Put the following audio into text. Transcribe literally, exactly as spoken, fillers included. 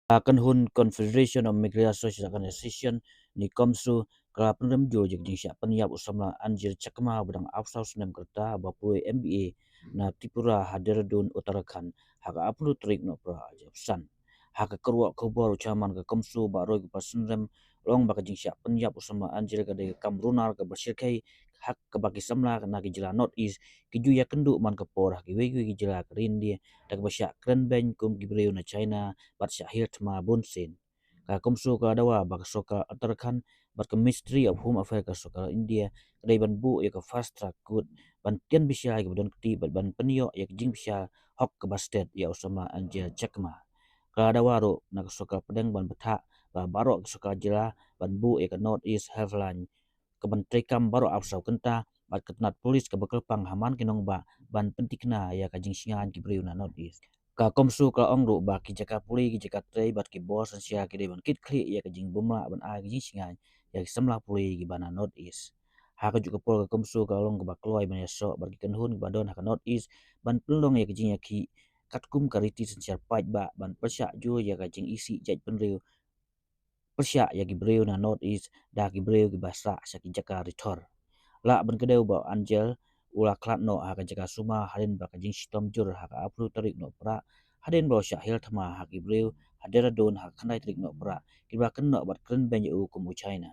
Ka kynhun Confederation of Meghalaya Social Organization ne CoMSO ka la pynrem jur ïa ka jingshah pynïap u samla Angel Chakma uba dang arphew saw snem ka rta uba pule M B A na Tripura ha Dehradun, Uttarakhand ha ka arphew tarik Nohprah arhajar arphew san. Ha ka kyrwoh khubor u chairman ka CoMSO Bah Roy Gopal Synrem u la ong ba ka jingshah pynïap u samla Angel ka dei ka kam runar kaba shyrkhei ha kaba ki samla na ki jylla North East ki ju ïakynduh man ka por ha kiwei kiwei ki jylla ka ri India da kaba shah kren beiñ kum ki briew na China bad shah hiar thma bunsien. Ka CoMSO ka la dawa ba ka sorkar Uttarakhand bad ka Ministry of Home Affairs ka sorkar India ka dei ban buh ïa ka fast track court ban tian bishar ïa kiba don kti bad ban pynïoh ïa ka jingbishar hok kaba stet ïa u samla Angel Chakma. Ka la dawa ruh na ka sorkar pdeng ban bthah ba baroh ki sorkar jylla ban buh ïa ka North East Helpline kaban treikam baroh arphew saw kynta bad ka tnat pulit kaba kyrpang ha man ki nongbah ban pyntikna ïa ka jingshngaiñ ki briew na North East. Ka CoMSO ka la ong ruh ba ki jaka pule, ki jaka trei bad ki bor synshar ki dei ban kit khlieh ïa ka jingbymlah ban ai ka jingshngaiñ ïa ki samla pule kiba na North East. Ha kajuh ka por ka CoMSO ka la long kaba kloi ban ïasoh bad ki kynhun kiba don ha ka North East ban pynlong ïa ka jingïakhih katkum ka riti synshar paidbah ban pyrshah jur ïa ka jingisih jaitbynriew, pyrshah ïa ki briew na North East da ki briew kiba sah sha ki jaka rithor. Lah ban kdew ba u Angel u la khlad noh ha ka jaka sumar hadien ba ka jingshitom jur ha ka arphew tarik Nohprah hadien ba u shah hiar thma ha ki briew ha Dehradun ha ka khyndai tarik Nohprah kiba kynnoh bad kren beiñ ïa u kum u China.